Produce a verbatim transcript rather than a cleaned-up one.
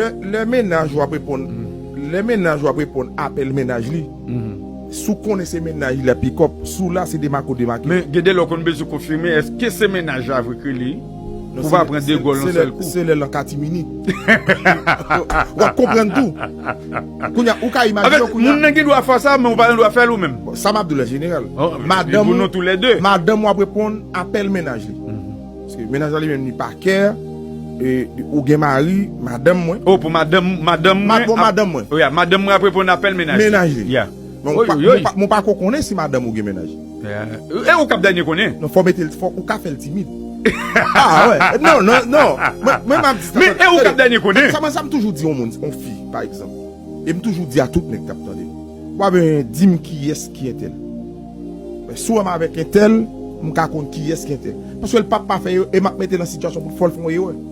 Lè, lè mennaj w ap reponn, lè mennaj w ap reponn apèl mennaj li, si w konnen se mennaj li l ap pick up, si w la se demake w demake. Men gen de lè w konn bezwen konfime èske se mennaj la vre ki li. Pou pa pran de gòl nan sèl kou. Se lè l an katimini. W ap konprann tou. Kounye a, ou ka imajine Anfèt, moun nan gen dwa fè sa, men ou pa gen dwa fè l ou menm. Sa m ap di w la jeneral. Madanm ou, nou toulède. Madanm w ap reponn apèl mennaj li. Paske mennaj la li menm li pa kè. Ou gen mari, madanm mwen. Oh, pou madanm, madanm mwen. Bon, madanm mwen. Wi, madanm mwen ap reponn apèl mennaj li. Mennaj li. Yeah. Men ou pa, men ou pa ko konnen si madanm ou gen mennaj. E ou k ap dènye konnen. Non, fò mete l, fò ou ka fè l timid. Ah wè. Non, non, non. Mwen, mwen m ap di sa. Men e ou k ap dènye konnen. Sa mwen, sa m toujou di yon moun, yon fi, pa egzanp. E m toujou di a tout nèg k ap tande. W ap di m kiyès ki entèl. Si w wè m avèk entèl, m ka konn kiyès ki entèl. Paske l p ap pa fè yo, e m ap mete nan sitiyasyon pou fò l fè yon erè.